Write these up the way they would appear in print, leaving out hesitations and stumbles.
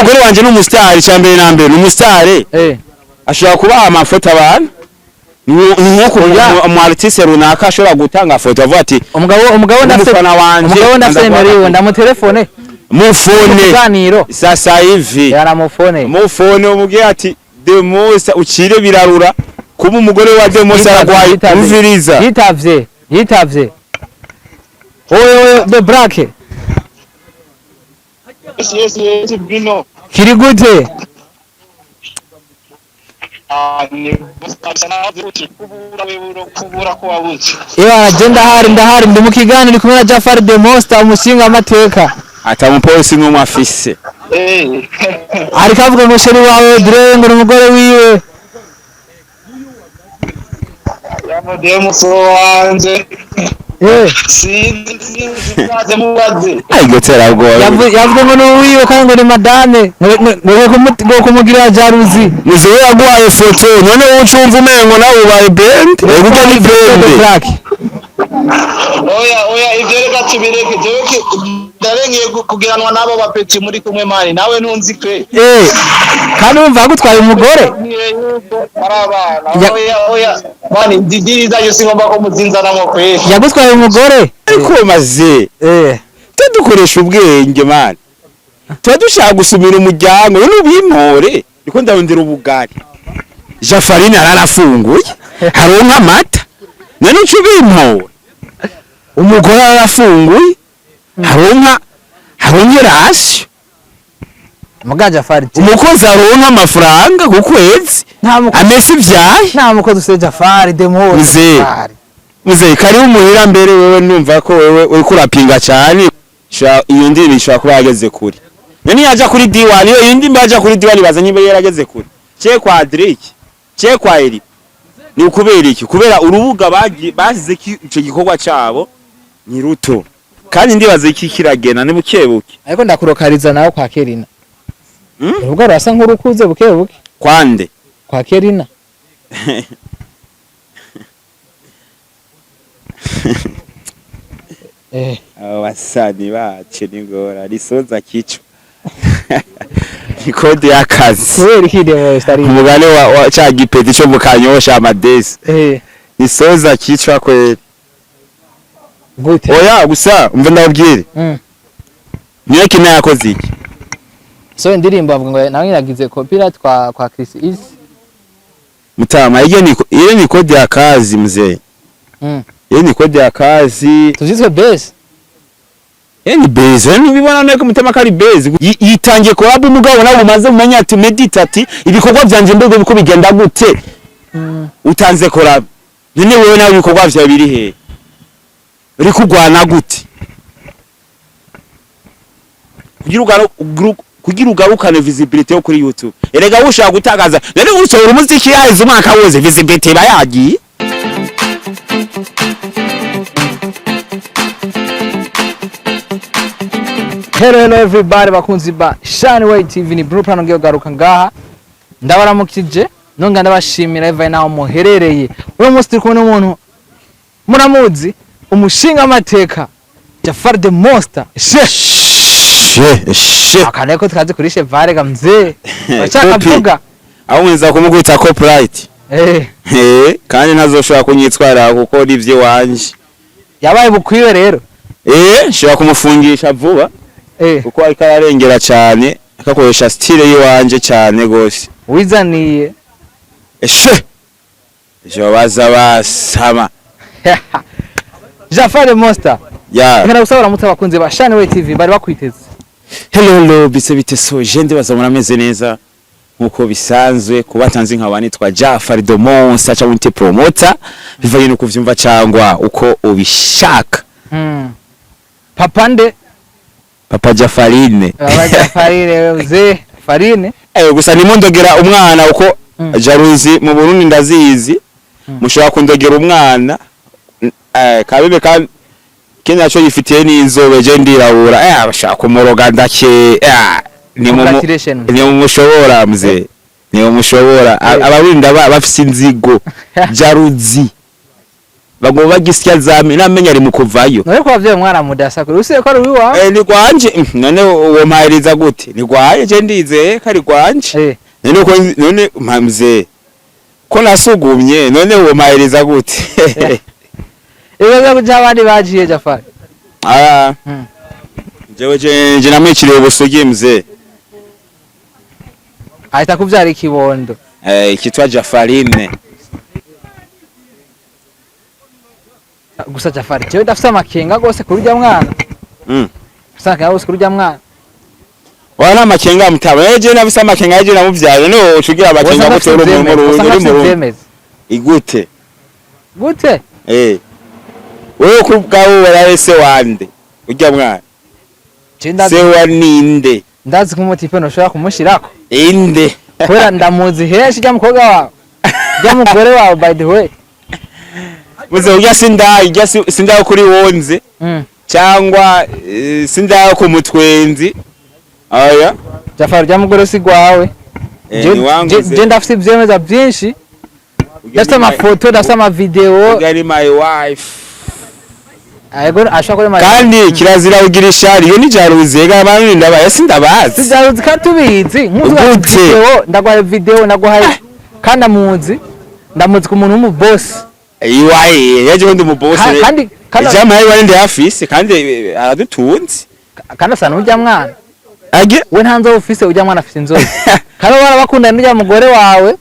Umugore wanje ni umusitari. Cya mbere na mbere ni umusitari. Ashobora kubaha amafoto abantu. Ni nk'uko umu artiste runaka ashobora gutanga foto avuga ati Umugabo ndafise umufana wanje umugabo ndafise ndaguha nimero yiwe. agafoto. Ndamutelefone. Mufone. Ikiganiro. Sasa hivi. Yaramufone. Mufone, umubwire ati Demosa ucire birarura kuba umugore wa Demosa aragwaye. Yitavye. Umviriza. Yitavye, yitavye. Oye, oye, the Black. Yes, Bruno. Kiri gute? Ah, ni gusa nawe uti kubura wewe, kubura ko wabuze. Ewa, je ndahari, ndahari, ndi mu kiganiro, ndi kumwe na Jafari the Monster, umushinga amateka. Ata mupolisi n'umwe afise. Ariko avuga ngo chéri wawe Dre ngo ni umugore wiwe. Yamudemu so wanje. Sinzi, sinzi, mubaze, mubaze. Ariko terabwoba. Yavuze ngo ni uwiwe kandi ngo ni madame, ngo kumugirira jalousie. Muzehe yaguhaye foto, none wowe ucumva umengo nawe ubaye band, ego ni The band. Black. Oya, oya, ivyo reka tubireke. Jewe ndarengeye kugiranwa n'abo bapeti muri kumwe, mani nawe ntunzi pe. Kandi wumva agutwaye umugore. Mbwiye yuko ari abana. Oya, oya, mani ndidiri zanyu singomba ko muzinzanamwo kweli. Yagutwaye umugore. Ariko maze tuba dukoresha ubwenge, man, tuba dushaka gusumira umuryango. None ubimpore niko ndarondera ubugari, Jafarine ararafunguye, haronka amata. None uca ubimpora, umugore ararafunguye, haronka irasiyo. Muga Jafari, Umukozi aronka amafaranga ku kwezi. Nta mukozi. Amesa ivyaye. Nta mukozi ufise, Jafari the Monster. Mzee. Jafari. Mzee, karibu muhira. Mbere wewe numva ko wewe uriko urapinga cyane. Iyo ndirimbo ishobora kuba yageze kure. None yaja kuri D1, iyo ndirimbo yaja kuri D1, baza niba yarageze kure cye kwa Drake, cye kwa Eri. Ni ukubera iki? Kubera urubuga basize ico gikorwa cabo ni ruto, kandi ndibaza iki kiragena ni buke buke. Ariko ndakurokariza nawe kwa Kerina. Urubuga rurasa nk'urukuze buke buke. Kwande? Kwa Kerina. Abo basani bacu ni ngora risoza kichwa, ni kode y'akazi. Kubera iki the Monster ari Umugani wa ca gipeti cyo mu Kanyosha amadesi. Nisoza kichwa kweli. Gute? Oya, gusa umva ndabwire. Niyo kina yakoze iki? So indirimbo avuga ngo nawe yaragize copyright kwa Chris Easy. Mutama, iyo ni kode ya kazi, mzee. Iyo ni kode ya kazi. Tuzitwe base. Iyo ni base, ntubibona nako mutama kari base. Yitangiye collab, umugabo nawe umaze umenya ati medita ati ibikorwa byanje mbego biko bigenda gute. Utanze collab, none wewe nawe ibikorwa vyawe biri he? Uri kurwana gute kugira ugarukane visibility yo kuri YouTube? Erega ushaka gutakaza, none usohora umuziki yaheze umwaka wose, visibility iba yagiye. Hello, hello everybody, bakunzi ba Shine Way TV, ni Blue Plan ngiyo garuka ngaha. Ndabaramukije nonga ndabashimira eva naho muherereye. Uno munsi turi kumwe n'umuntu muramuzi, umushinga amateka Jafar the Monster. She She she. Akana ko twazi kuri Chevale ga mzee. Bashaka Copy. vuga. Aho mwiza kumugwita copyright. Kandi ntazoshobora kunyitwara kuko ni ivy'iwanje. Yabaye bukwiwe rero. Nshobora kumufungisha vuba kuko ariko ararengera cyane, akakoresha style y'iwanje cyane gose. Wizaniye. Eshe, ejo baza basama. Jafar the Monster. Ya. Nkana gusaba baramutse abakunzi ba Shine Way TV bari bakwiteze. Hello, hello, bise bite? So je ndibaza murameze neza nkuko bisanzwe. Kuba tanzi nkaba nitwa Jafar the Monster cyangwa nte promoter, bivanye no kuvyumva cyangwa uko ubishaka. Papa nde? Papa Jafarine. Papa Jafarine, mzee Farine. Gusa ndimo ndogera umwana uko jalousie mu Burundi ndazizi. Mushobora kundogera umwana, kabebe ka kenya cyo yifitiye n'inzobe, je ndirabura, bashaka kumuroga ndake, ni mu Congratulations. Ni mumushobora mzee, ni mumushobora. Abarundi bafise inzigo, jalousie. Bagomba bagisya zame n'amenyo ari mu kuvayo. None ko wavyaye umwana mudasa kure, usiye ko ari uwiwawe? Eh, ni gwanje. None uwo mpahiriza gute? Ni gwaye, je ndizeye ko ari gwanje. None ko none mpamze ko nasugumye, none uwo mpahiriza gute? Ibibazo kuja abandi bagiye, Jafari. Ah. Jewe je namwiciriye ubusugi, mzee. Ahita kuvyara ikibondo. Eh, kitwa Jafarine. Gusa Jafari, jewe ndafise amakenga gose kuri urya mwana. Ndafise amakenga gose kuri urya mwana. Wana amakenga mutaba. Eh, je nafise amakenga, je namuvyaye. None ucugira amakenga gute uri mu Usanga uri afise mu ivyemeza. Igute? Gute? Eh. Wewe ku bwawe waraye se wande? Urya mwana. Je ndazi. Se wa ninde? Ndazi ko umutipe ntushobora kumushirako. Inde. Kubera ndamuzi henshi, rya mukobwa wawe, rya mugore wawe, by the way. Muze urya sindayi, urya sindayi kuri wonze cyangwa sindayi ku mutwenzi. Aya. Jafari, rya mugore si gwawe. Eh, ni wangu ze. Je ndafise ivyemeza vyinshi. Urya Ndafise ni my- amafoto, ndafise amavideo. Urya ni my wife. Ego, ashobora kuba. Kandi kirazira kugira ishari, iyo ni jalousie ga abantu ndabaye sindabazi. Sijaruzi kandi tubizi. Gute? Video ndaguhaye, video ndaguhaye, kandi ndamuzi, ndamuzi ku muntu w'umubosi. Iwaye yaje ndi umubosi. Kandi Ijama yiwa ndi afise kandi aradutunze. Kandi asa n'urya mwana. Age. We nta nzobe ufise, urya mwana afise inzobe, kandi barabakundana n'urya mugore wawe.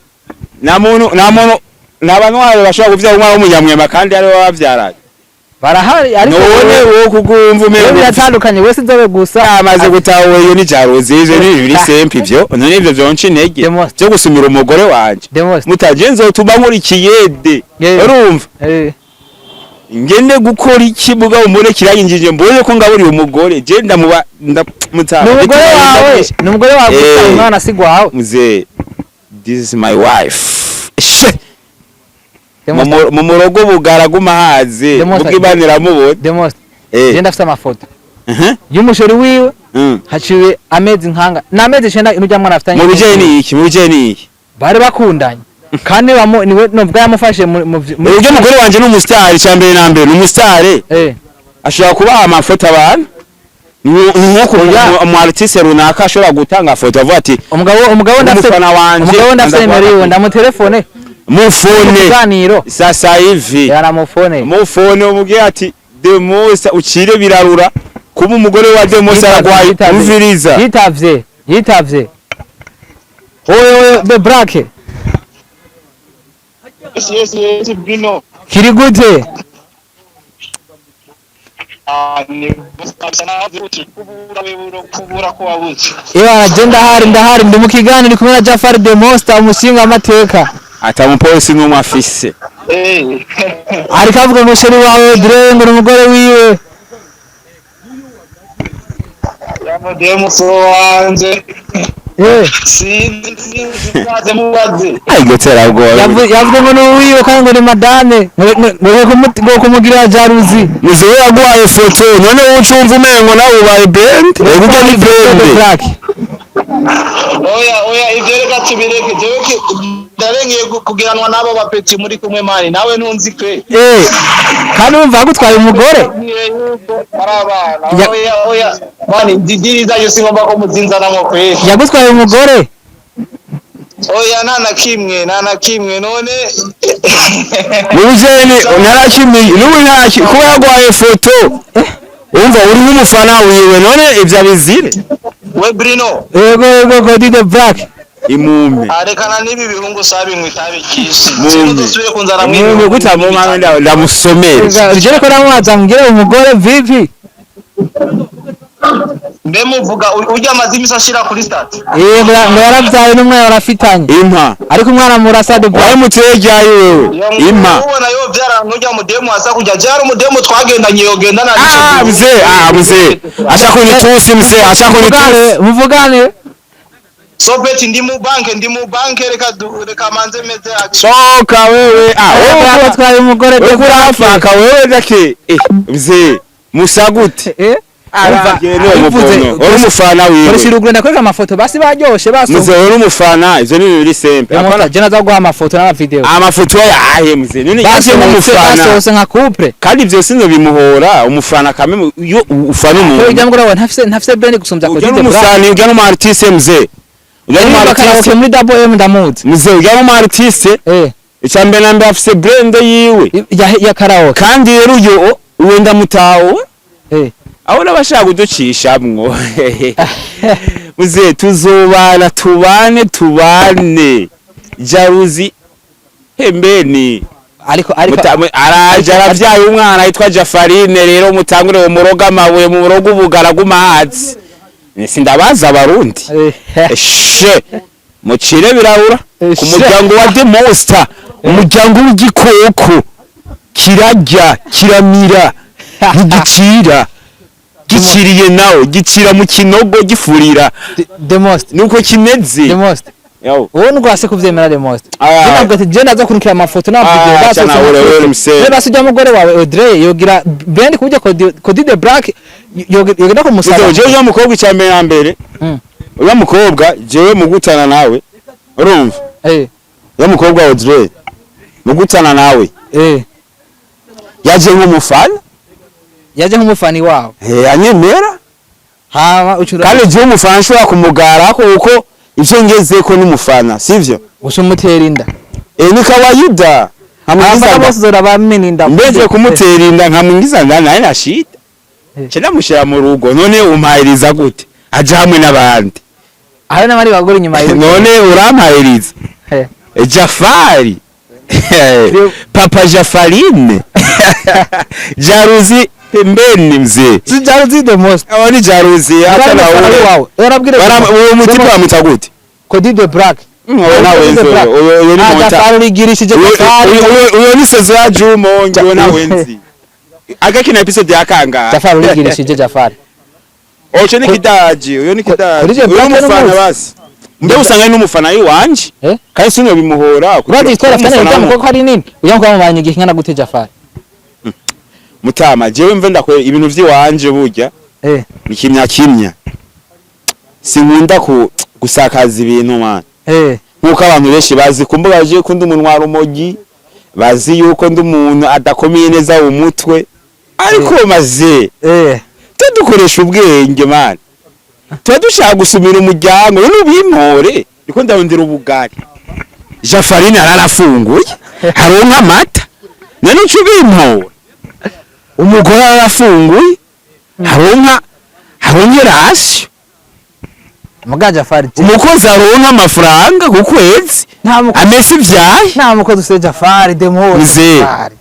Nta muntu, nta muntu, nta bantu bashobora kuvyara umwana w'umunyamwema kandi ari we wabavyaraye. Barahari, ariko None wowe kugumva wewe umengo biratandukanye, wese inzobe gusa. Amaze gutahura, iyo ni jalousie, ivyo ni biri simple, ivyo none ivyo vyonca intege Demos. vyo gusumira umugore wanje. Demos. Mutaje nzotuma nkora ikiyede. Urumva ngende gukora iki mugabo mbone kiranyinjije, mbone ko ngaburiye umugore, je ndamuba ndamutaba. Ni umugore wawe, ni umugore wawe gusa. Umwana si gwawe. Mzee, this is my wife. She. Demos. Mu murogo bugaraguma haze. Demos. Ubwibanira mubona. Demos. Je ndafise amafoto y'umusheri wiwe. Haciwe amezi nkanga ni amezi 9 n'urya mwana afitanye. Mu bijanye ni iki? Mu bijanye ni iki? Bari bakundanye kandi niwe novuga yamufashe muri Uburyo umugore wanje ni umusitari, cya mbere na mbere ni umusitari. Ashobora kubaha amafoto abantu. Ni nk'uko umu artiste runaka ashobora gutanga foto avuga ati Umugabo ndafise umufana wanje umugabo ndafise ndaguha nimero yiwe. akazi. Ndamutelefone. Mufone. Ikiganiro. Sasa hivi. Yaramufone. Mufone umubwire ati Demosa ucire birarura kuba umugore wa Demosa aragwaye. Yitavye. Umviriza. Yitavye, yitavye. Oye oye, the black. Yes, Bruno. Kiri gute? Ah, ni gusa nawe uti kubura wewe, kubura ko wabuze. Ewa, je ndahari, ndahari, ndi mu kiganiro, ndi kumwe na Jafari the Monster, umushinga amateka. Ata mupolisi n'umwe afise. Ariko avuga ngo chéri wawe Dre ngo ni umugore wiwe. Yamudemu so wanje. Sinzi, mubaze, mubaze. Ariko terabwoba. Yavuze ngo ni uwiwe kandi ngo ni madame, ngo kumugirira jalousie. Muzehe yaguhaye foto, none wowe ucumva umengo nawe ubaye band, ego ni The band. Black. Oya oya, ivyo reka tubireke. Jewe ndarengeye kugiranwa n'abo bapeti muri kumwe, mani, nawe ntunzi kwe. Kandi wumva agutwaye umugore. Mbwire yuko ari abana. Oya oya, mani, didiri zanyu singomba ko muzinzanamwo kwe. Yagutwaye umugore. Oya, nta na kimwe, nta na kimwe, none. Mu bijanye narakimiye n'ubu ntaki kuba yaguhaye foto, umva uri nk'umufana wiwe, none ivyo abizire. We Bruno. Yego yego, Godi the Black. Imume. Arekana n'ibi bihungu sabi itabi ryinshi. Mumpe. Sinudusubire kunzana. Imume gute? Mumpe ndamusomere. Ujere ko namubaza ngire umugore vipi? Mbe muvuga urya amaze imisi ashira kuri statut. Ngo yaravyaye n'umwana barafitanye. Impa. Ariko umwana murasa the Black. Wayimuteye ryari wewe? Impa. Ubona yo byara nujya mudemu asa kujya byara umudemu twagendanye yogendana. Ah mzee, ah mzee, ashaka kunitusi mzee, ashaka kunitusi. Muvugane, muvugane. Sopeti, ndi mu banke, ndi mu banke, reka reka manze meze action. Soka wewe, ah wewe. Yagutwaye umugore the Wewe Black. kurafaka wewe dake, eh mzee, musagute. Aravye niwe mubono uri umufana wiwe. Koresha iruguru, ndakwereka amafoto, basi baryoshe baso. Muze, uri umufana, ivyo ni bibiri simple. Hapana, je naza guha amafoto n'ama video. Amafoto yahe muze? None yaje Basohotse nk'umufana. Basohotse nka couple. Kandi ivyo sinzo bimuhora umufana kame, iyo ufana Ko umuntu ujya mugore wawe ntafise brand gusumbya ujya Cody the Black. n'umusani, ujya n'umu artiste mzee, ujya n'umu Aririmba karaoke artiste muri Double M, ndamuzi. Mzee, ujya n'umu artiste. Icya mbere na mbere afise brand yiwe Ya karaoke. Kandi rero uyo wenda mutawe aho n'abashaka kuducishamwo muze, tuzobana, tubane, tubane jaruzi hembeni. Ariko Araje aravyaye umwana yitwa Jafarine. Rero mutangure umuroga amabuye, mu muroga ubugara bw'umazi, sindabaza abarundi. She mucire birabura ku muryango wa The Monster, umuryango w'igikoko kirarya kiramira ntigicira, giciriye nawe gicira mu kinogo gifurira. The Most. Nuko kimeze. The Most. Yo. Wowe ndwase kuvyemera, The Most. Ah. Ntabwo ati je ndaza kurikira amafoto n'ama video Ah, basohotse chana nka ure couple. wewe msee. Rero basi ujya mugore wawe Audrey yogira brand kuburyo Cody the Black yogenda kumusaba. Jewe ujya mukobwa, icya mbere na mbere, ujya mukobwa jewe mugutana nawe, urumva, ujya mukobwa Audrey mugutana nawe yaje nk'umufana. Yaje nk'umufani wawe. Anyemera. Hama ucura Kandi jewe umufana nshobora kumugara kuko ivyo ngezeko n'umufana sivyo. Uca umutera inda. Ni kawaida. Abafana Nkamwingiza bose uzora bamena inda. Mbeze kumutera inda, nkamwingiza ndani naye nashita nce ndamushira mu rugo. None umpahiriza gute aja hamwe n'abandi? Hari n'abandi bagore inyuma yiwe. None urampahiriza? Jafari, papa Jafarine, jaruzi pembeni mzee. Si Jaruzi The Most. Abo ni jaruzi hata Yari na umufana ule wawe yarabwire. Uwo mutipe bamwita gute? Cody the Black. Uwo nawe nzi, uyo ni Ah, monta. Jafari urigirishije Jafari. Uyo ni sezo ya Jumo, ngiwe nawe nzi agakina episode ya kangahe. Jafari urigirishije Jafari. Ocho ni kidaji, uyo ni kidaji. Cody the Uyo Black umufana n'umuzi. basi. Mbe usanga ari n'umufana yiwanje. Kandi sino bimuhora. Urazi twara afitanye Umufana ujya mukobwa ari nini, ujya mukobwa mubanye igihe kingana gute Jafari? Mutama, jewe mve ndakwe ibintu vy'iwanje burya ni kimya kimya. Sinkunda ku gusakaza ibintu man. Nkuko abantu benshi bazi ku mbuga baje ko ndi umuntu wa rumogi, bazi yuko ndi umuntu adakomeye neza mu mutwe. Ariko maze tudukoresha ubwenge man. Tuba dushaka gusumira umuryango, rero ubimpore. Ndiko ndarondera ubugari. Jafarine ararafunguye, haronka amata. None uca ubimpora. Umugore ararafunguye, haronka ration. Muga Jafari Umukozi aronka amafaranga ku kwezi. Nta mukozi. Amesa ivyaye. Nta mukozi ufite Jafari The Most. Mzee. Jafari.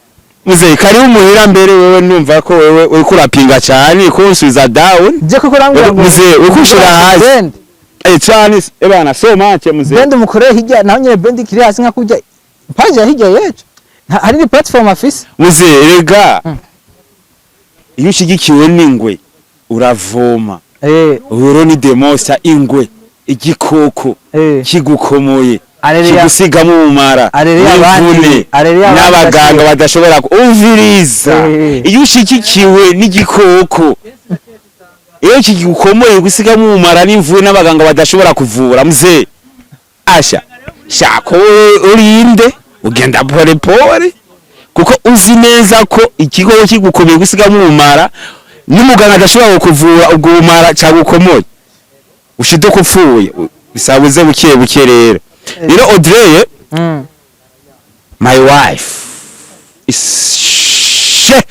Mzee, karibu muhira. Mbere wewe numva ko wewe uriko urapinga cyane kunsubiza down. Je kuko urambwira ngo Mzee, uko ushira hasi. Brand. Cyane ebana so much mzee. Brand umukoreye hirya naho nyene, brand kiri hasi nka kurya page ya hirya yejo. Hari ni platform afise. Mzee, rega iyo ushigikiwe n'ingwe uravoma. Ubu ni demosa ingwe igikoko kigukomoye Arereya kigusigamo ubumara Arereya abandi, n'imvune arereya abandi n'abaganga bashira. Badashobora umviriza. Iyo ushigikiwe n'igikoko, iyo kigukomoye gusigamo ubumara n'imvune n'abaganga badashobora kuvura, mzee, asha shaka wowe urinde ugenda pole pole, kuko uzi neza ko igikoko kigukomeye gusigamo ubumara n'umuganga adashobora kukuvura ubwo bumara cyagukomoye, ushiduka upfuye. Bisabuze buke buke. Rero Audrey, my wife she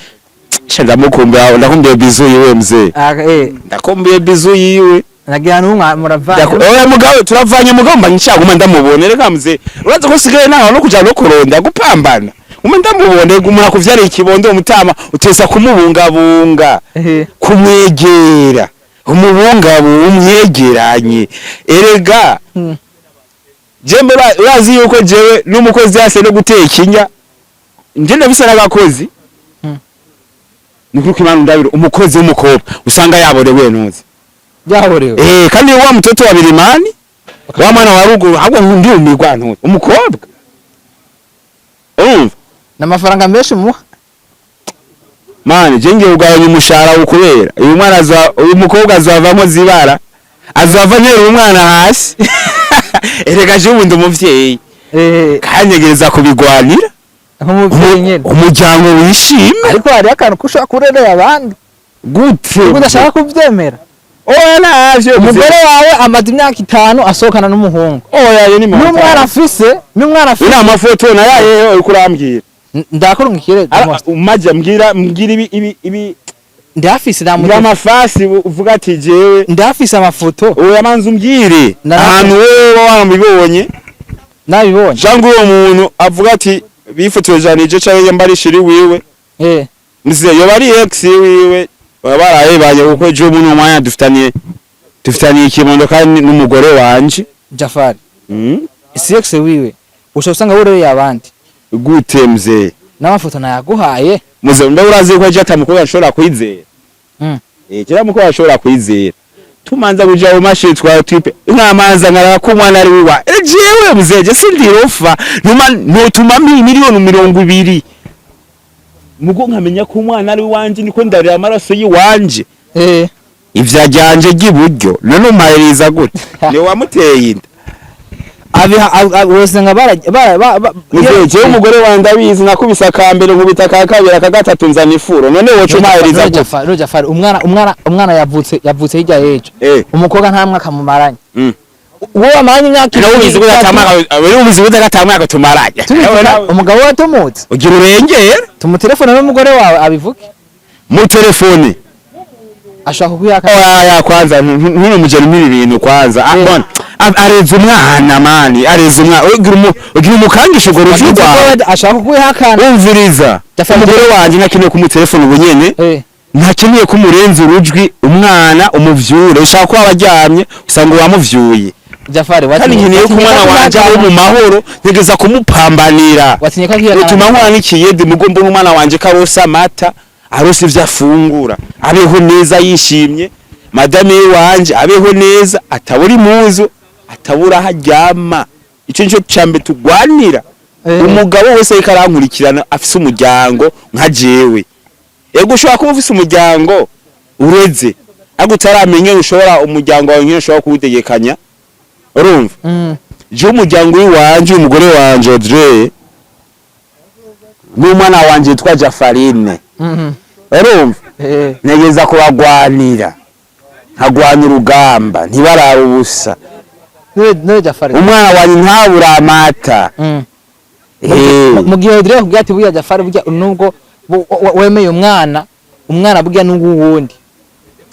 she ndamukumbuye, ndakumbuye bizu yiwe mzee. Ah, eh. Ndakumbuye bizu yiwe. Nagira numwa muravanye. Oya mugabo, turavanye mugabo mba nshaka ndamubone. Reka mzee, uraza ko sigaye naho no kuja no kuronda gupambana ume ndamubone. Umuntu akuvyara ikibondo umutama uteza kumubungabunga, kumwegera, umubungabunga, umwegeranye erega. Jembe urazi yuko jewe n'umukozi yase no guteka inya nje ndabisa n'abakozi. Nukuri ko Imana ndabira umukozi w'umukobwa usanga yaborewe ntuzi. Byahorewe. Kandi wa mtoto wa milimani, wa mwana wa ruguru, ahubwo ndumirwa ntuzi umukobwa, urumva. N'amafaranga menshi muha. Mani, je ngiye kugabanya umushahara ukubera uyu mwana uyu mukobwa azavamo zibara, azava ntera umwana hasi. Erega je ubundi umuvyeyi kandi ntegereza kubigwanira. Nk'umuvyeyi nyene. Umuryango wishime. Ariko hariho akantu ko ushobora kurerera abandi. Gute? Ubwo udashaka kuvyemera. Oya, navyo. Umugore wawe amaze imyaka 5 asohokana n'umuhungu. Oya, yo ni N'umwana afise, n'umwana afise. Uri amafoto nayaye uriko urambwira? Ndakurungikire. Umaje mbwira ibi Ndafise. mbwira. Ndamutelefone. Amafasi uvuga ati jewe. Ndafise amafoto. Oya, manza umbwire ahantu wowe wamubibonye. Nabibonye. Cyangwa uwo muntu avuga ati bifotojanije canke yambara ishiri wiwe. Mzee yoba ari ex wiwe, baba barahebanye, kuko ejo buno mwanya dufitaniye ikimondo kandi n'umugore wanje. Jafari, si ex wiwe, ushobora usanga wurereye abandi. Gute mzee? N'amafoto nayaguhaye. Mzee, mbe urazi ko ejo atamukobwa ashobora kwizera? Kera mukobwa ashobora kwizera, tumanza kuja mu mashini twa type nkamanza nkaraba ko umwana ari wiwa. Jewe mzee, je sindirofa numa notuma 20 miliyoni mugo nkamenya ko umwana ari wanje, niko ndarira amaraso yiwanje. Ivya ryanje ry'iburyo none umpahiriza gute? Ni wamuteye inda. Abiha wosanga bara bara Mzee, jewe umugore wanje abizi, nakubise akambere, nkubita aka kabiri, aka gatatu, nzana ifuro. None woca umpahiriza gute? Jafari, Jafari, umwana yavutse hirya y'ejo. Umukobwa nta mwaka mumaranye. Uwo bamaranye imyaka Nawe ubizi 2, ko 3. atamwaka, ubizi ko atamwaka tumaranye. Umugabo we tumutse. Ugira urengera. Tumutelefone n'umugore wawe abivuge. Mu telefone. Ashaka kukwihaka. Oya, kwanza nturumugeni muri ibintu kwanza. Bon, areze umwana mani, areze umwana. Ugira umukangisho urwo ruju rwawe. Ashaka kukwihakana. Umviriza. Jafari. Umugore wanje ntakeneye kumutelefone ubu nyene. Ntakeneye ko umurenza urujwi, umwana umuvyure. Ushaka ko aba aryamye usanga wamuvyuye. Jafari, Kandi nkeneye ko umwana wanje abe mu mahoro, ntegeza kumupambanira. Watinye ko akwihakana. Bituma nkora n'ikiyede mugo mbona umwana wanje ko aronse amata, aronse ivyo afungura, abeho neza yishimye. Madame wanje abeho neza, atabura impuzu, atabura aho aryama. Ico nico cambere tugwanira. Umugabo wese ariko arankurikirana afise umuryango nka jewe, ego ushobora kuba ufise umuryango ureze ariko utaramenya ushobora umuryango wawe nyene ushobora kuwutegekanya, urumva? Jewe umuryango w'iwanje, umugore wanje Audrey n'umwana wanje yitwa Jafarine, urumva? Ntegeza kubagwanira, nkagwanya urugamba ntibarara ubusa. None Jafari, Umwana wanje ntabura amata. Mu gihe Audrey akubwira ati burya Jafari, burya nubwo wemeye umwana, umwana burya n'uwundi.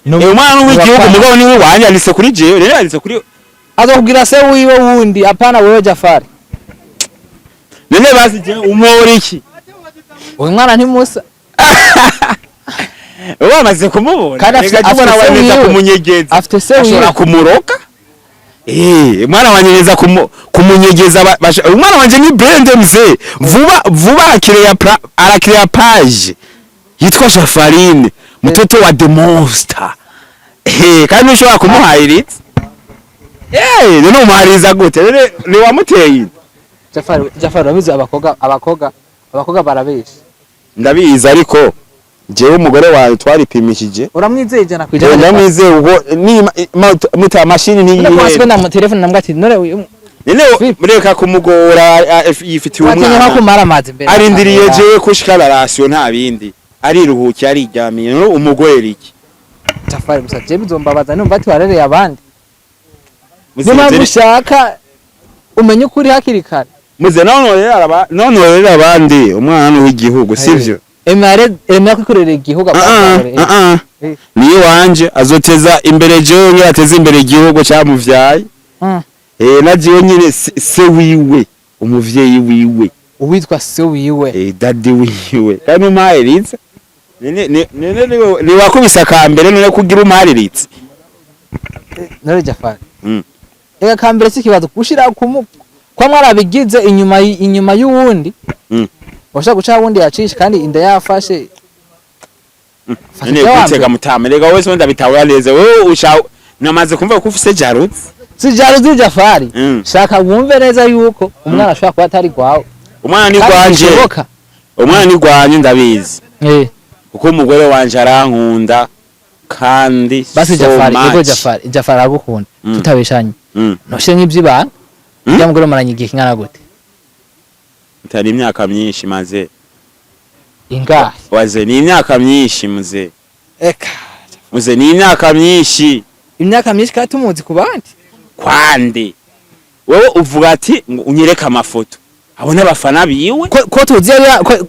Umwana n'uw'igihugu, mugabo niwe wanje, yanditse kuri jewe rero, yanditse kuri Azokubwira se wiwe wundi, apana wewe Jafari. None basi jewe umora iki? Uyu mwana ntimusa. Wamaze kumubona. Kandi Reka jya ubona afise waneza wiwe. kumunyegeza. Afite se Ashobora wiwe. kumuroka. Umwana wanje neza kumunyegeza umwana wanje ni brand mzee, vuba vuba arakiriya page yitwa Jafarine mtoto wa the monster. Kandi ushobora kumuhayiriza. None umuhariza gute? None ni wamuteye inda? Jafari, Jafari, urabizi abakobwa barabesha. Ndabizi, ariko jewe umugore wawe twaripimishije. Uramwizeye 100%? Ndamwizeye ubwo ni muta mashini None ko ntiyihenda. wasiwe na telefone namwe ati none uyu None mureka kumugora, yifitiye watinye nko umwana. kumara amazi mbere. Arindiriye jewe kushika la nta bindi, ariruhukiye, ariryamiye. None umugorera iki? Jafari, gusa je bizombabaza numva ati warereye abandi. Niyo mpamvu ushaka umenye ukuri hakiri kare. Muze none rero abandi, umwana ni uw'igihugu, sivyo? Emera, emera kwikorera igihugu. Ah, ah, ah. Niyo wanje azoteza imbere jewe nyine ateze imbere igihugu cyamuvyaye. Na jewe nyine se wiwe, umuvyeyi wiwe. Uwitwa se wiwe. Daddy wiwe, kandi umpahiriza none none ni wakubise akambere, none kugira umpahirize. None Jafari, ega kambere si ikibazo gushira kumu kwa mwarabigize inyuma inyuma y'uwundi. Washaka guca wundi yacisha kandi inda yafashe. Fata None icya wa gutega mbere. mutama, rega wese wenda bitahura neza. Wewe usha namaze kumva ko ufise jalousie. Si jalousie Jafari. Shaka wumve neza yuko umwana ashobora kuba atari gwawe. Umwana ni Kandi gwanje. bishoboka. Umwana ni gwanje, ndabizi. Kuko umugore wanje arankunda kandi Basi so Jafari, yego. much. Jafari, Jafari aragukunda. Tutabeshanye, noshe nk'ivyibanga. Ujya mugore maranye igihe kingana gute? Itari imyaka myinshi maze. Ingahe? Waze, ni imyaka myinshi muze. Eka. Muze, ni imyaka myinshi. Imyaka myinshi kandi tumuzi ku bandi. Kwande wewe uvuga ati ngo unyereke amafoto abone abafana biwe. Ko tuzi yari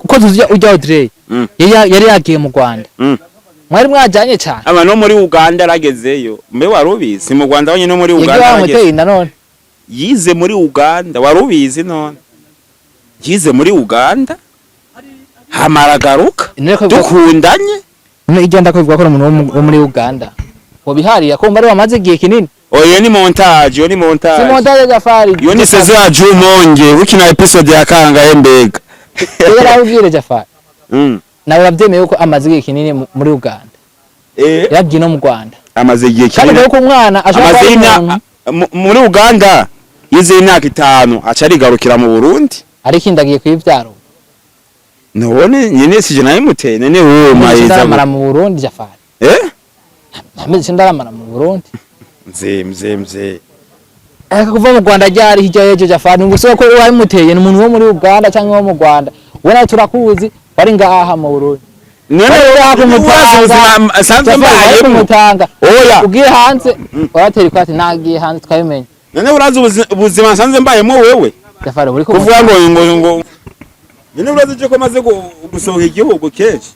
ko tuzi ujya Audrey yari yagiye mu Rwanda. Mwari mwajanye cyane. Aba no muri Uganda aragezeyo, mbe warubizi? Mu Rwanda wenyine, no muri yagiye Uganda bamuteye arageze. Inda none? Yize muri Uganda, warubizi? None yize muri Uganda hamaragaruka. None ko Dukundanye. None igenda ko bivuga ko ari umuntu wo muri Uganda wobihariya ko mbari wamaze igihe kinini. Oyo ni montage, iyo ni Si montage. Montage, Jafari. Iyo ni saison ya Jumonge, ukina episode ya kangahe mbega? Rero arabwire Jafari, nawe urabyemeye ko amaze igihe kinini muri Uganda? Eh. Yarabwiye no mu Rwanda. Amaze igihe Kandi kinini. mbere ko umwana ashobora Amaze kuba ari imyaka umuntu muri Uganda yize imyaka 5, aca arigarukira mu Burundi. Ariko indagiye kuyibyara ubu. None nyene sije nayimuteye, none wowe mayiza. Ndaramara mu Burundi, Jafari. Eh. Nta mezi 9 aramara mu Burundi. Mzee, mzee, mzee. Ariko kuva mu Rwanda ryari hirya y'ejo, Jafari, ni ko wabimuteye ni umuntu wo muri Uganda cyangwa wo mu Rwanda? We nawe turakuzi, wari ngaha mu Burundi. None Wari ngaha urazi kumutanga. ubuzima sanzwe Jafari, wari mbayemo? kumutanga. Oya. Ugiye hanze waratera ikwati, nagiye hanze twabimenya. None urazi ubuzima nsanzwe mbayemo wewe? Jafari, uri Kuvuga ngo none urazi ko maze gusohoka igihugu kenshi?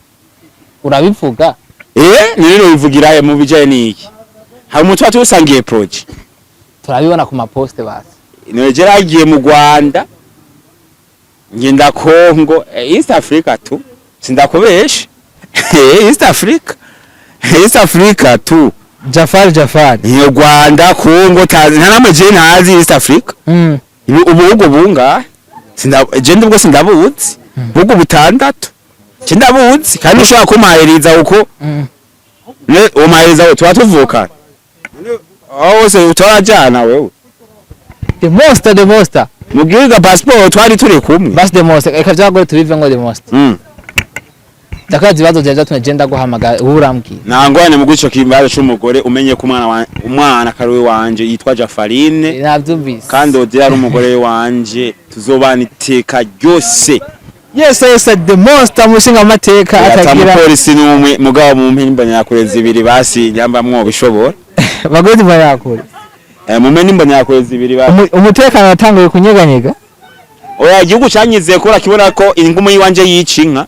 Urabivuga. Eh, none wivugira mu bijanye n'iki? Hari umuntu tuba tusangiye projet. Turabibona ku maposte basi. Nigeria, agiye mu Rwanda, ngenda Congo, East Africa tu, sindakubesha. East Africa, East Africa tu. Jafari, Jafari. Ni Rwanda, Congo, Tanzania, nta je ntazi East Africa. Ubuhugu bungahe? Sinda je ndubwo sindabuzi. Bugu butandatu je ndabuzi, kandi ushobora kumpahiriza uko. Ne umahiriza tuba tuvukana aho hose utarajana wewe. The Monster, The Monster. Mubwirwa passport twari turi kumwe. Basi The Monster, reka byagore tubive ngo The Monster. Ndakaza ibibazo byawe byatumye je ndaguhamagara, wowe urambwira. Nta ngorane mu guco kibazo c'umugore, umenye ko umwana wa umwana kari wanje yitwa Jafarine. Nabyumvise. Kandi Odile ari umugore wanje, tuzobana iteka ryose. Yes, The Monster, mushinga amateka Ata atagira. Mupolisi n'umwe mugabo mu mpimba nyakurezi zibiri basi nyamba mwobishobora. Bagozi bayakure. Eh, mume nimba nyakurezi zibiri basi. Umutekano watanguye kunyeganyega. Oya, igihugu canyizeye ko urakibona ko ingumu yiwanje yica inka.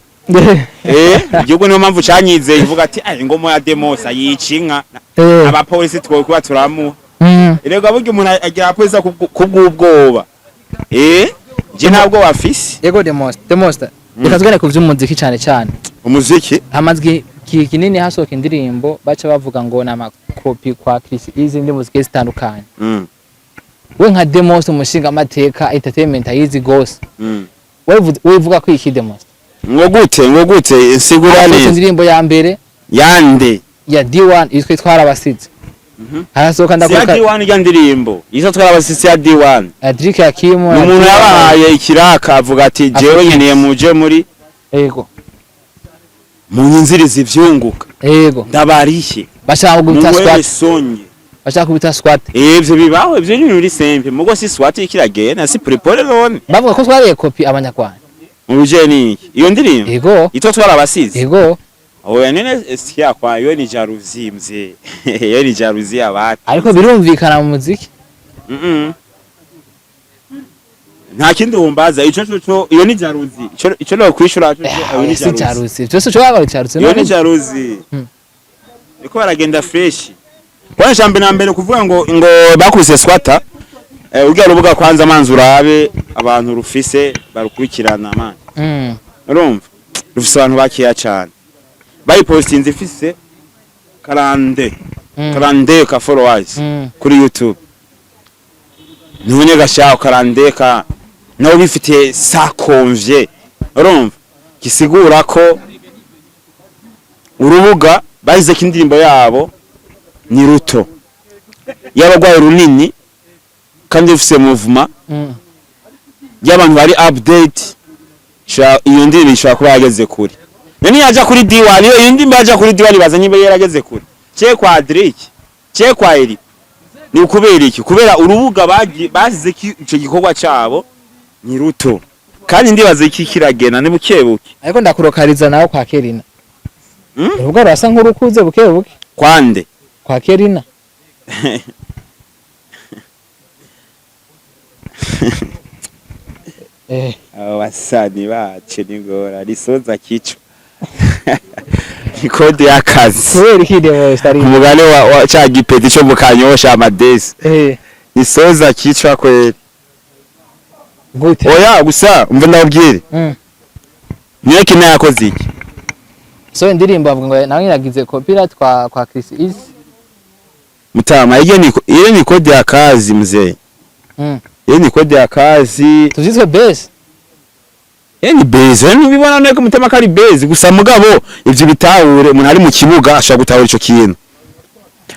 Eh, igihugu niyo mpamvu canyizeye, ivuga ati: "Ah, ingumu ya Demosa yica inka." Abapolisi twokuba turamuha. Erega burya umuntu agira abapolisi kubw'ubwoba. Eh, je ntabwo bafise. Yego, The Monster, The Monster, reka tugane ku vy'umuziki cyane cyane. Umuziki. Hamaze igihe kinini hasohoka indirimbo baca bavuga ngo ni amakopi kwa Chris Easy, indirimbo zigiye zitandukanye. We nka The Monster, umushinga amateka entertainment ayizi gose, wewe uvuga ko iki, The Monster? Ngo gute, ngo gute? Sigura Hasohotse neza. indirimbo ya mbere Yande? ya D1 yitwa Twarabasize, harasohoka Si ya ndakuka. D1, ijya ndirimbo izo Twarabasisi ya D1. Adric Hakimu. Ni umuntu yabahaye ikiraka avuga ati: "Jewe nkeneye muje muri munyinziriza ivyunguka." Ndabarihe. Bashaka gukubita Muwere squat. Sonye. Bashaka kubita squat. Eh, ivyo bibaho, ivyo ni muri simple mugo si swat ikiragenda, si prepare none. Bavuga ko twariye kopi abanyarwanda. Mu bijanye n'iki, iyo ndirimbo itwa Twarabasize? Yego. Oya, nene sikia, kwa iyo ni jalousie mzee, iyo ni jalousie y'abatu. Ariko birumvikana mu muziki. Nta kindi wumbaza, ico cyo iyo ni jalousie, ico no kwishura cyo iyo ni Si jalousie. Jalousie byose ushobora kuba jalousie. Iyo ni jalousie. Niko baragenda fresh kwa jambe na mbere kuvuga ngo bakubise swata. Eh, urya rubuga kwanza manzi urabe abantu rufise barukurikirana man. Urumva rufise abantu bakeya cyane, bayipostinze ifise 42 42K followers kuri YouTube. None gashaho 42K nawe bifitiye sakomvye, urumva gisigura ko urubuga bahize ko indirimbo yabo ni ruto, yaba runini kandi rufise movement y'abantu bari update, iyo ndirimbo ishobora kuba yageze kure. None yaja kuri D1, iyo indirimbo yaja kuri D1, baza nyimba yarageze kure. Ce kwa Drake, ce kwa Eri. Ni ukubera iki? Kubera urubuga basize ico gikorwa cabo ni ruto. Kandi ndibaza iki kiragena ni buke buke. Ariko ndakurokariza nawe kwa Kerina. Urubuga rurasa nk'urukuze buke buke. Kwande? Kwa Kerina. Abo basani bacu ni ngora risoza kico. Ni kode y'akazi. Kubera iki Demosta ari Umugani wa ca gipeti co mu Kanyosha amadesi. Nisoza kichwa kweli. Gute? Oya, gusa umva ndababwire. Niyo kina yakoze iki? So indirimbo bavuga ngo nawe yaragize copyright kwa Chris Easy. Mutama, iyo ni kode ya kazi, mzee. Iyo ni kode ya kazi. Tuzitwe base. Iyo ni base. Ntubibona neko mutama ko ari base gusa, mugabo ivyo bitahure umuntu ari mu kibuga ashobora gutahura ico kintu.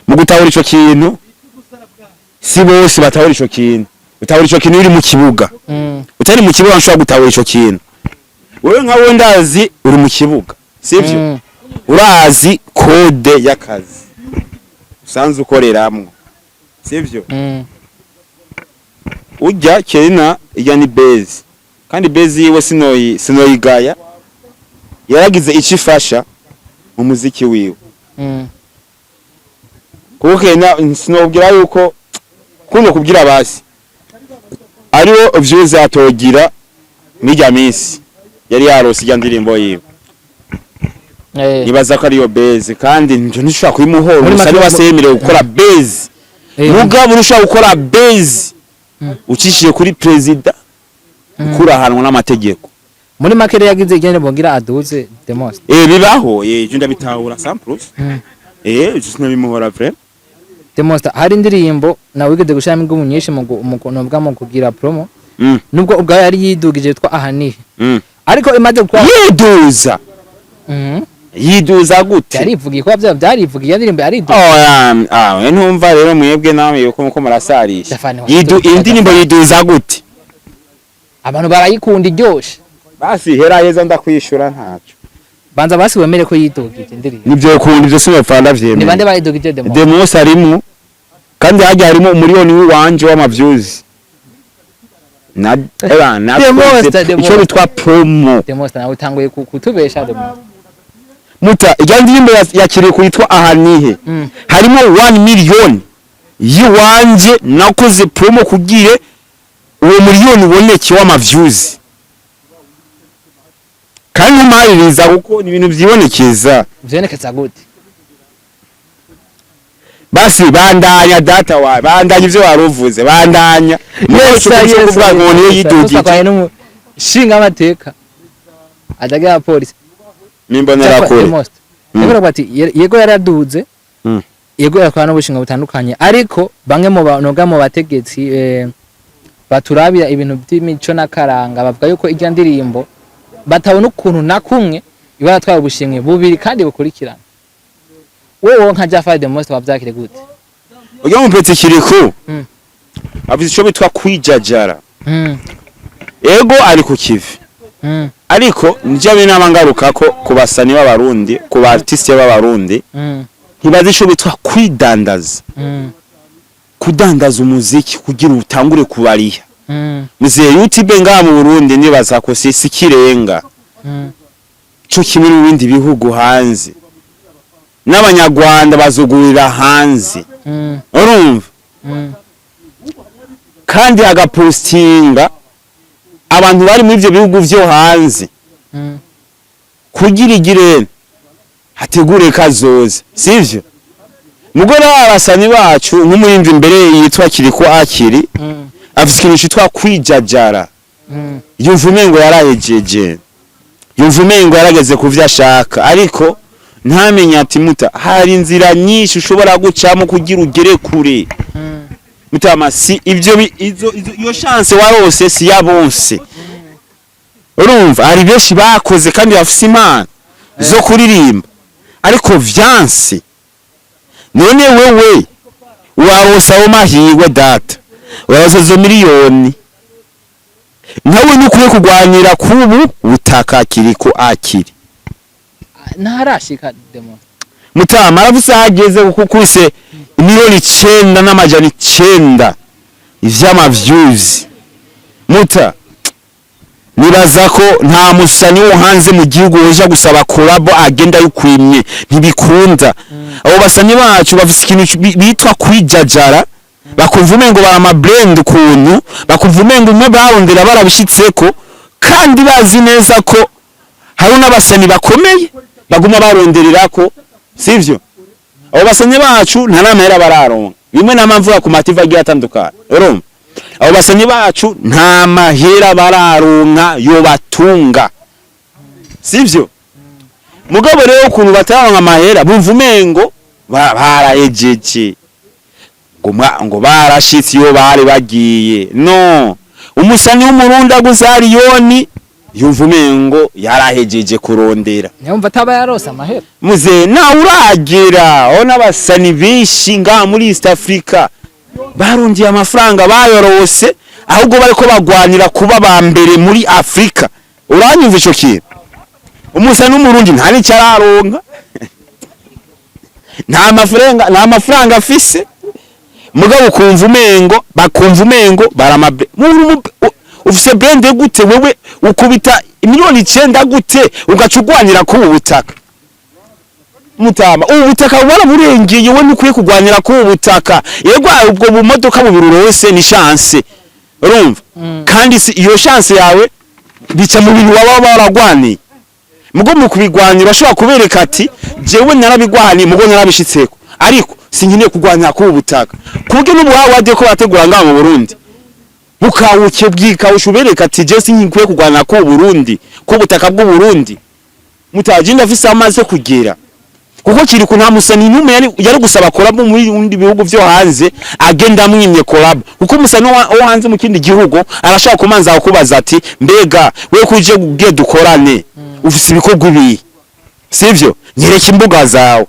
Mu gutahura ico kintu, si bose batahura ico kintu. Utahura ico kintu uri mu kibuga. Utari mu kibuga nshobora gutahura ico kintu. Wewe nka we ndazi uri mu kibuga. Sivyo? Urazi kode y'akazi usanzwe ukoreramwo, sivyo? Ujya Kerina, ijya ni base, kandi base yiwe sinoyigaya, yaragize icyo ifasha mu muziki wiwe. Kuko Kerina sinobwira yuko kuno kubwira basi ariwo views atogira mirya minsi yari yarose ijya ndirimbo yiwe. Nibaza ko ariyo base, kandi nje ntishobora kuyimuhora. Muri Gusa niba se yemerewe gukora base, mugabo urushobora gukora base ucishije kuri perezida, ukurahanwa n'amategeko. Muri make rero yagize igende bongira aduze the most. Bibaho, je ndabitahura 100%. Je sinabimuhora vrai. The most, hari indirimbo nawe wigeze gushiramo ingumu nyinshi mu mu kugira promo, nubwo ubwayo yari yidugije, yitwa Ahanihe, ariko imaze gukora Yiduza? Yiduza gute? Yarivugiye ko byarivugiye, iyo ndirimbo yariduze. Oh, ah, ntumva rero mwebwe namwe yuko muko murasarisha. Stefani, Yidu indirimbo yiduza gute? Abantu barayikunda, iryoshe. Basi hera heza ndakwishura ntaco. Banza basi wemere ko yidugije indirimbo. Nivyo kunda, ivyo sinopfa Ni bande ndavyemeye. bayidugije the most? The most harimo, kandi harya harimo umuriyoni wanje w'ama views na era na The most, the icyo most. bitwa promo. The most, nawe utanguye kutubesha the most. Muta, ijya ndirimbo ya Kiriko yitwa Ahanihe, harimo 1 million yiwanje nakoze promo kugire uwo miliyoni uboneke w'ama views, kandi ntumaririza kuko ni ibintu vyibonekeza. Vyonekeza gute? Basi bandanya data wa bandanya ivyo waruvuze, bandanya. Yes, kuvuga ngo niyo yidugije. Yidugije shinga amateka adaga polisi. Nimbonera The kure. most. Yego, ati yego yaraduze. Yego, yakora n'ubushinga butandukanye, ariko bamwe mu banoga mu bategetsi baturabira ibintu by'imico n'akaranga bavuga yuko irya ndirimbo batabona ukuntu na kumwe iba yaratwaye ubushimwe bubiri kandi bukurikirana. Wowe nka Jafar the most wavyakire gute? Ujya mu peti Kiriko avuze ico bitwa kwijajara. Ego, ari ku kivi, ariko njya binama ngaruka ko ku basani b'Abarundi, ku ba artiste b'Abarundi, ntibazi ico bitwa kwidandaza, kudandaza umuziki kugira utangure kubariha. Muzehe, YouTube ngaha mu Burundi nibaza ko si kirenga, co kimwe mu bindi bihugu hanze, n'Abanyarwanda bazugurira hanze. Urumva? Kandi agapostinga abantu bari muri ivyo bihugu vyo hanze kugira igirene hategure kazoza, sivyo? Mugore w'abasani bacu nk'umurimvyi imbere yitwa Kiriko Akiri, afise ikintu citwa kwijajara. Yumva umengo yarahejeje, yumva umengo yarageze ku vyo ashaka, ariko ntamenye ati muta hari inzira nyinshi ushobora gucamo kugira ugere kure. Mutama, si ivyo iyo chance warose si ya bose. Urumva, hari benshi bakoze kandi bafise impano zo kuririmba ariko vyanse. None wewe warose ayo mahirwe, data, warose izo miliyoni, nkawe nukwiye kurwanira kubu butaka Kiriko Akiri. Ntarashika demo. Mutama arafise aho ageze, kuko kuse 9,900,000 vy'ama views. Muta, nibaza ko nta musani wo hanze mu gihugu woja gusaba collabo agenda yukwimye, ntibikunda. Abo basani bacu bafise ikintu bitwa kwijajara, bakumva umengo bara brand, ukuntu bakumva umengo umwe barondera barabishitseko, kandi bazi neza ko hari n'abasani bakomeye baguma barondererako, sivyo? Abo basani bacu nta n'amahera bararonka. Bimwe n'amamvuga ku mativa agiye atandukanye, urumva abo basani bacu nta mahera bararonka yobatunga, sivyo? Mugabo rero ukuntu bataronka amahera, bumva umengo barahejeje, ngo barashitse iyo bari bagiye. No umusani w'Umurundi aguze ariyoni, yumva umengo yarahejeje kurondera. Nyumva ataba yarose amahera. Muze, nawe uragera aho n'abasani benshi ngaha muri East Africa barundiye amafaranga bayorose, ahubwo bariko bagwanira kuba ba mbere muri Afrika. Uranyumva ico kintu? Umusani w'Umurundi nta n'icyo araronka, nta mafaranga afise, mugabo ukumva umengo, bakumva umengo baramabe. Ufise brand gute wewe? Ukubita 9 miliyoni gute, ugaca ugwanira ku butaka? Mutama, ubu butaka waraburengeye, we ntukwiye kugwanira ku butaka. Yego, ubwo bumodoka bubiri urose ni chance, urumva? Kandi si iyo chance yawe bica mu bintu waba waragwaniye. Mugo mu kubigwanira urashobora kubereka ati: "Jewe narabigwaniye, mugo narabishitseko, ariko sinkeneye kugwanira ku butaka." Kuburyo n'ubuhawe wagiye ko bategura ngaha mu Burundi bukawuke bwikawusha, ubereka ati: "Je sinkwiye kugwanira ku Burundi, ku butaka bw'u Burundi." Mutaje, ndafise amaze kugera, kuko kiri ku nta musani n'umwe yari gusaba collabo mu bindi bihugu vyo hanze agenda amwimye collabo, kuko umusani wo hanze mu kindi gihugu arashaka kumanza kukubaza ati: "Mbega we kuje ugiye dukorane, ufise ibikorwa ibi, sivyo? Nyereka imbuga zawe."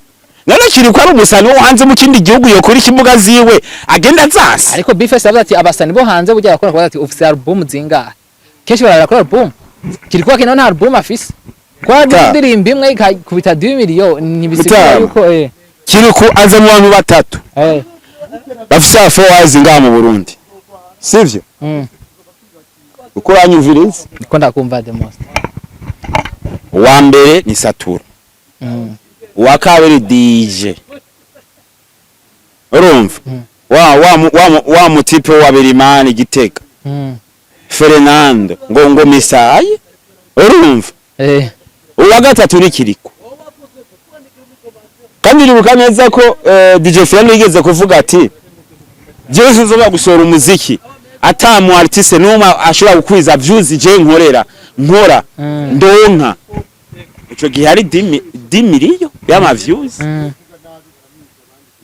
None kiri ko ari umusani wo hanze mu kindi gihugu yokora imbuga ziwe agenda zasi? Ariko Bface yavuze ati abasani bo hanze burya bakora kubaza ati: "Ufise album zingahe?" Kenshi barara kuri album. Kiri kuba kino nta album afise, kwa indirimbo imwe ikakubita 2 million ntibisigura yuko Kiri ku aza mu bantu batatu bafise followers ngaha mu Burundi, sivyo? Uko uranyumviriza? Niko ndakumva, the most. Uwa mbere ni Satura, uwa kabiri DJ, urumva? Wa mutipe wa Berimani Gitega, Fernando ngo Misaye, urumva? Uwa gatatu ni Kiriko. Kandi uribuka neza ko DJ Fernando yigeze kuvuga ati: "Jewe sinzoba gusohora umuziki ata mu artiste n'umwe ashobora gukwiza views je nkorera nkora ndonka." Ico gihe hari 10 miliyo y'ama views.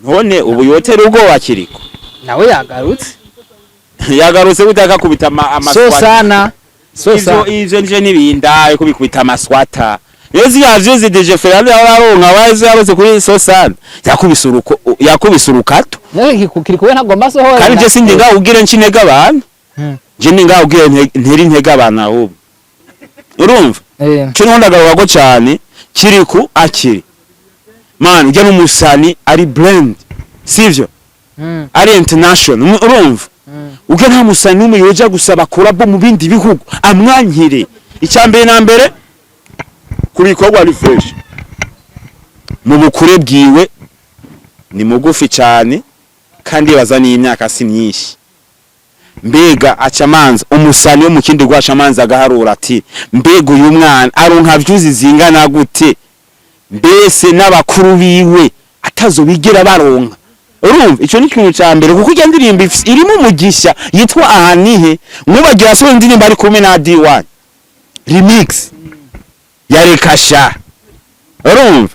None ubu yotera ubwoba Kiriko? Nawe yagarutse. Yagarutse gute akakubita ama So squat? sana so Ivyo sana. Ivyo nje n'ibindaye kubikubita amaswata. Iyo ziriya views DJ Fernando yararonka wazi yarose kuri so sana, yakubise uruko, yakubise urukato. Nawe kiri kuwe ntagomba sohora. Kandi je sindi ngaho ubwire ncinega abantu. Je ndi ngaho ubwire nteri ntega abantu ahubwo, urumva? Cyo niho ndagaruka ko cyane Kiriku akiri man ujya n'umusani ari brand, sivyo? Ari international, urumva? Ubwo nta musani n'umwe yoja gusaba collabo mu bindi bihugu amwankire. Icya mbere na mbere, ku bikorwa ari fresh, mu bukure bwiwe ni mugufi cyane, kandi baza n'imyaka si myinshi. Mbega aca amanza umusani wo mu kindi rwaca amanza agaharura ati: "Mbega uyu mwana aronka views zingana gute?" Mbese n'abakuru biwe atazobigera baronka, urumva? Ico ni ikintu ca mbere, kuko irya ndirimbo irimo umugisha yitwa Aha Nihe. Nkubagira asohoye indirimbo ari kumwe na D1 remix ya Rekasha, urumva?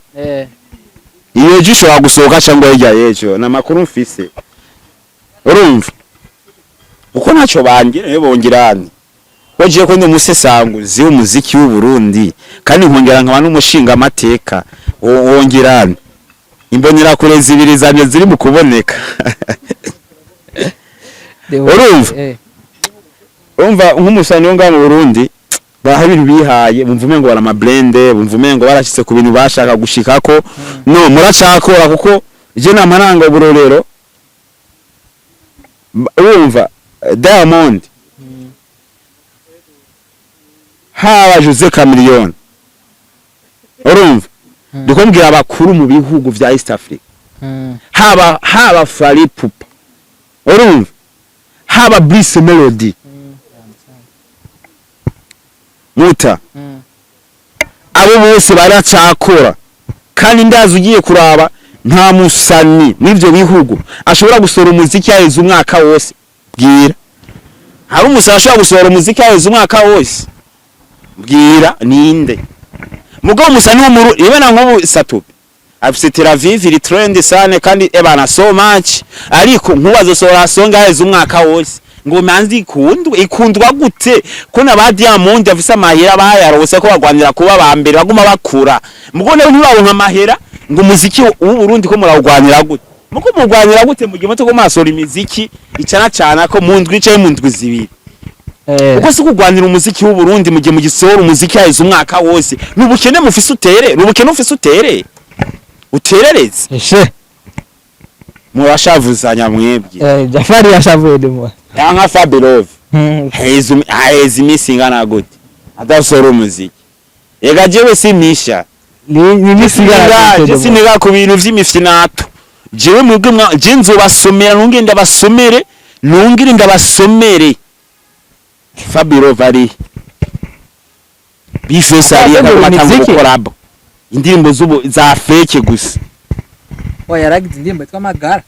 Iyo ejo ishobora gusohoka cyangwa hirya y'ejo, ni amakuru mfise, urumva? Kuko ntacyo bangira iyo bongirane wagiye ko ndi umusesanguzi w'umuziki w'u Burundi, kandi nkongera nkaba n'umushinga amateka, wongirane imbonerakure zibiri zanje ziri mu kuboneka. Urumva? Urumva nk'umusani wo ngaha mu Burundi. Baha ibintu bihaye, bumva umengo bara amablende, bumva umengo barashitse ku bintu bashaka gushikako. No muracakora, kuko je namaranga uburorero. Urumva Diamond, haba Jose Chameleone, urumva ndiko mbwira abakuru mu bihugu vya East Africa, haba Fally Ipupa, urumva, haba Bruce Melody, muta, abo bose baracakora. Kandi ndazi ugiye kuraba, nta musani mw'ivyo bihugu ashobora gusohora umuziki yaheze umwaka wose. Bwira, hari umusani ashobora gusohora umuziki yaheze umwaka wose? Bwira ninde? Mugabo umusani wo mu ibana nk'ubu Sat-B afise Tel Aviv iri trend sane, kandi ebana so much, ariko nkubazosohora song yaheze umwaka wose ngo manzi ikundwe? Ikundwa gute ko na ba Diamond afise amahera bayarose ko bagwanira kuba ba mbere, baguma bakura, mugo nawe ntibaronka amahera ngo umuziki w'u Burundi ko murawugwanira gute? Muko mugwanira gute mu gihe muto ko murasohora imiziki icana cana ko mu ndwi icaye mu ndwi 2? Uko si kugwanira umuziki w'u Burundi mu gihe mugisohora umuziki haheze umwaka wose? Ni ubukene mufise utere, ni ubukene ufise utere uterereze. Eshe. Murashavuzanya mwebwe. Jafari yashavuye demo. Yanka Fabelove haheze iminsi ingana gute adasohora umuziki? Ega jewe simisha. Ni misigara. Je siniga ku bintu vy'imifyinato. Jewe mwebwe je nzobasomera, nongere ndabasomere, nongere ndabasomere. Fabelove ari B-Face ari Asohora agatanga imiziki? Gukorabo indirimbo z'ubu za fake gusa. Oya, yaragize indirimbo yitwa Magara.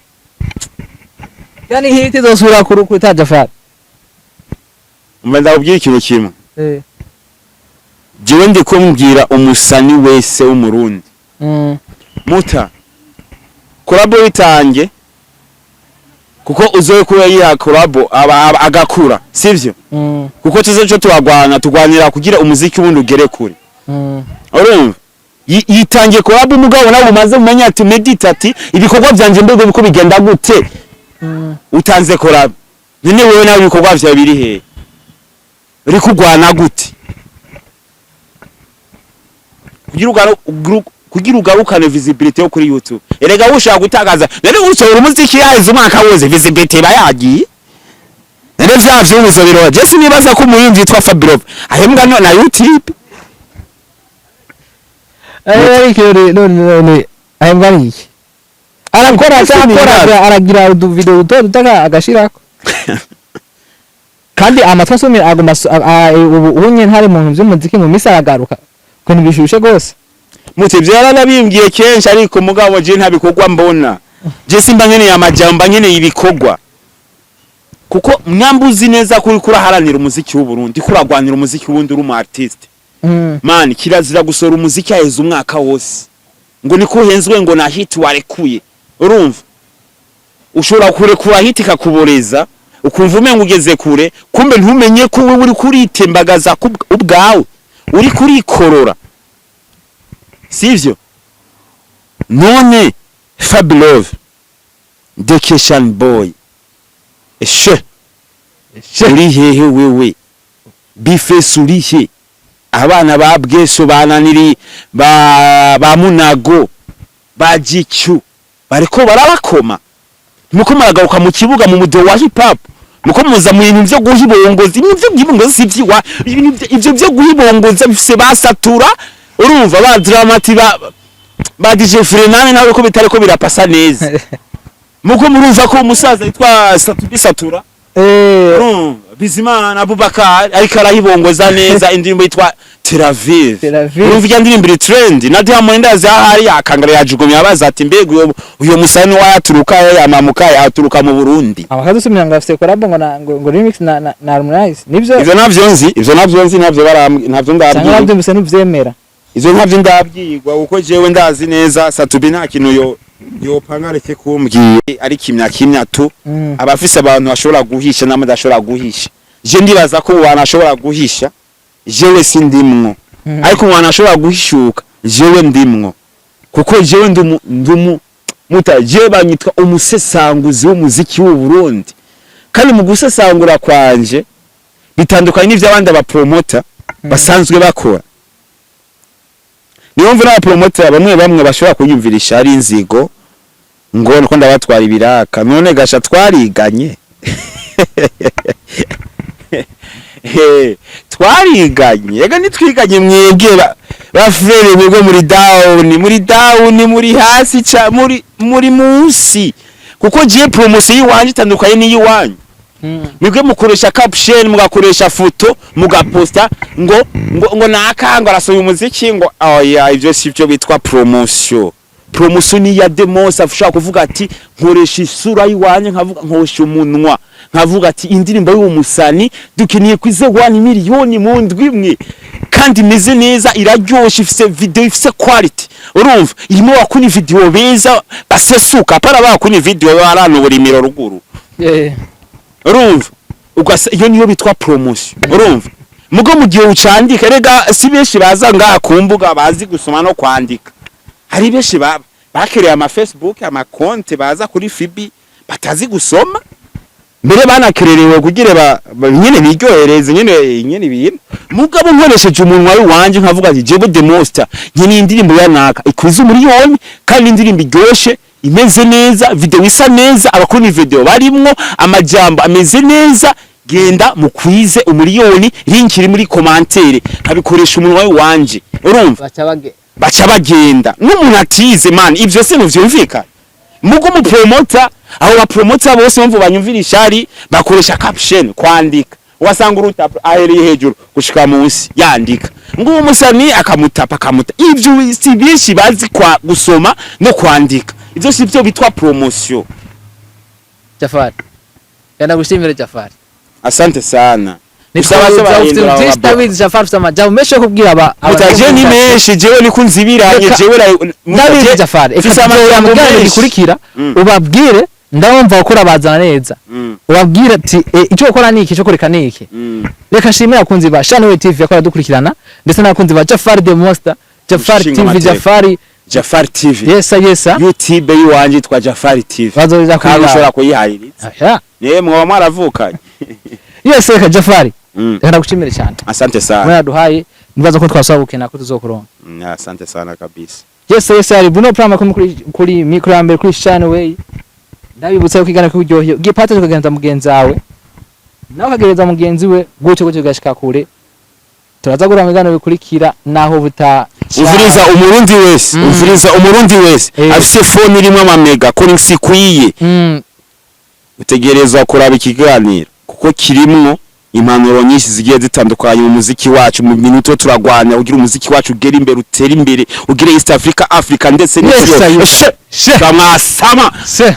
Yani hit izosubira kuri kuta Jafari. Mba ndakubwira ikintu kimwe. Jewe ndiko mbwira umusani wese w'Umurundi, muta collabo yitange, kuko uzoye kuba yiha collabo aba agakura, sivyo? Kuko tuze cyo turagwana, tugwanira kugira umuziki wundi ugere kure. Urumva, yitangiye collabo, umugabo nawe umaze umenya ati medita ati ibikorwa vyanje mbego biko bigenda gute? Utanze collabo none wewe nawe ibikorwa vyawe biri hehe? Uri kugwana gute kugira ugarukane visibility yo kuri YouTube? Erega ushaka gutakaza none usohora umuziki yaheze umwaka wose, visibility iba yagiye. None vya vyubuzo biro, je sinibaza ko umuririmbyi yitwa Fabelove ahembwa no na YouTube. Ariko none ahembwa n'iki? Arakora. Ese ni Akora. ibibazo. Aragira uduvideo duto duto agashirako, kandi amatwi asumira aguma ubu unye ntari mu bintu vy'umuziki, mu misi aragaruka ukuntu bishushe gose. Muti ivyo yaranabimbwiye kenshi, ariko mugabo je nta bikorwa mbona. Je simba nkeneye amajambo, mba nkeneye ibikorwa, kuko mwambuzi neza ko uriko uraharanira umuziki w'u Burundi, ko uragwanira umuziki w'ubundi, uri umu artiste. Man, kirazira gusohora umuziki haheze umwaka wose ngo niko uhenzwe ngo na hit warekuye. Urumva, ushobora kurekura hit ikakuboreza, ukumva umenga ugeze kure, kumbe ntumenye ko wewe uri kuritembagaza ubwawe, uri kurikorora, sivyo? None Fabelove, Dekeshan Boy, eshe uri hehe wewe? B-Face uri he? Abana ba Bweso bananiri ba Munago ba GQ bariko barabakoma. Muko muragaruka mu kibuga mu mudeho wa hip hop, muko muza mu bintu vyo guhibongoza, ibintu vyo guhibongoza si vyiwa, ibintu ivyo vyo guhibongoza bifise basatura, urumva, ba Dramati, ba DJ Frenane nawe ko bitariko birapasa neza. Muko murumva ko umusaza yitwa Satubi Satura, urumva, Bizimana Abubakar ariko arahibongoza neza indirimbo yitwa Tel Aviv. Tel Aviv. Urumva, irya ndirimbo iri trend na Diamond, ndazi ahari yakangara yajugumye abaza ati mbega uyo musani wayaturuka yamamuka yaturuka mu Burundi? Abakadusumira ngo afite collab ngo na ngo remix na Harmonize, nivyo? Ivyo navyo nzi, ivyo navyo nzi, navyo baram navyo Cyangwa ndabwirwa. Wabyumvise ntuvyemera? Ivyo navyo ndabyigwa, kuko jewe ndazi neza Satubi nta kintu yo yopanga areke kumbwiye, ari kimya kimya tu. Abafise abantu bashobora guhisha namwe adashobora guhisha, je ndibaza ko ubu bantu ashobora guhisha jewe sindimwo. Ariko umuntu ashobora guhishuka jewe ndimwo, kuko jewe ndumu muta, jewe banyitwa umusesanguzi w'umuziki w'u Burundi, kandi mu gusesangura kwanje bitandukanye n'ivy'abandi abapromota. Basanzwe bakora. Niyo mvu n'abapromoter bamwe bamwe bashobora kunyumvirisha ari inzigo, ngo niko ndabatwara ibiraka. None gasha twariganye. Twariganye ega, nitwiganye. Mwebwe ba frère, mwebwe muri down, muri down, muri hasi ca muri munsi, kuko je promotion yiwanje itandukanye n'iyiwanyu. Mwebwe mukoresha caption, mugakoresha foto, mugaposta ngo naka ngo arasohoye umuziki, ngo oya. Ivyo si byo bitwa promotion. Promotion ni ya demos ashobora kuvuga ati nkoresha isura yiwanje, nkavuga, nkoresha umunwa, nkavuga ati indirimbo y'uwo musani dukeneye kwize 1 miliyoni mu ndwi imwe, kandi imeze neza, iraryoshe, ifise video, ifise quality. Urumva, irimo bakuni video beza basesuka, para bakuni video baranubura imiro ruguru. Urumva, ugasa iyo niyo bitwa promotion. Urumva, mugo mu gihe ucandika, rega si benshi baza ngaha ku mbuga bazi gusoma no kwandika. Hari benshi bakereye ama Facebook, ama compte, baza kuri FB batazi gusoma, mbere banakererewe kugira nyene biryohereze nyene ibintu. Mugabo nkoresheje umunwa wanje nkavuga ati jewe the monster nkeneye indirimbo ya naka ikwiza umuriyoni, kandi indirimbo iryoshe, imeze neza, video isa neza, abakora video barimwo, amajambo ameze neza, genda mukwize umuriyoni, link iri muri commentaire, nkabikoresha umunwa wanje. Urumva, baca bage baca bagenda. N'umuntu atize, man, ivyo se ntuvyumvikana? Mugo mu promoter, abo ba promoter bose bumva banyumvira ishari, bakoresha caption, kwandika. Wasanga uruta ahereye hejuru gushika munsi yandika ngo uwo musani akamutapa, akamuta. Ivyo si benshi bazi kwa gusoma no kwandika. Ivyo si byo bitwa promotion. Jafari, genda gushimira Jafari. Asante sana. Nitwa Usaba se ufite barahindura byinshi, aba- ndabizi Jafari ufite amajambo menshi yo kubwira aba Mutaje ni menshi, jewe niko nzibiranye. Reka- Jewe Ndabizi Jafari, mfise reka amajambo tuzoya menshi. gikurikira. Ubabwire, ndabumva gukora bazana neza. Ubabwire ati icyo gukora ni iki, icyo kureka ni iki. Reka nshimire abakunzi ba Shani TV yakora dukurikirana, ndetse n'abakunzi ba Jafari the Monster, Jafari Ushinga TV. amateka. Jafari. Jafari TV. Yesa yesa. YouTube yiwanje yitwa Jafari TV. Bazoza Kandi kuyiraba. ushobora kuyihayiriza. Aya. Niye mwoba mwaravukanye. Yes, reka Jafari, reka ndagushimire cyane. Asante sana. Muraduhaye, nibaza ko twasaba gukena ko tuzokuronka. Asante sana kabisa. Yes, ari Bruno Prama kuri micro ya mbere kuri Shine Way. Ndabibutsa ko igana kuryoheye ugiye partage, ukagenza mugenzi wawe, nawe ukagereza mugenzi we, gutyo gutyo ugashika kure. Turaza guhura mu biganiro bikurikira, naho buta. Umviriza, umurundi wese, umviriza, umurundi wese afise phone irimo amamega connexion ikwiye, utegerezwa kuraba ikiganiro kuko kirimwo impanuro nyinshi zigiye zitandukanye mu muziki wacu, mu bintu turagwanya ugira umuziki wacu ugere imbere, utere imbere, ugire East Africa, Africa, ndetse n'isi yose. Yes. She, She. Kamwasama. Se.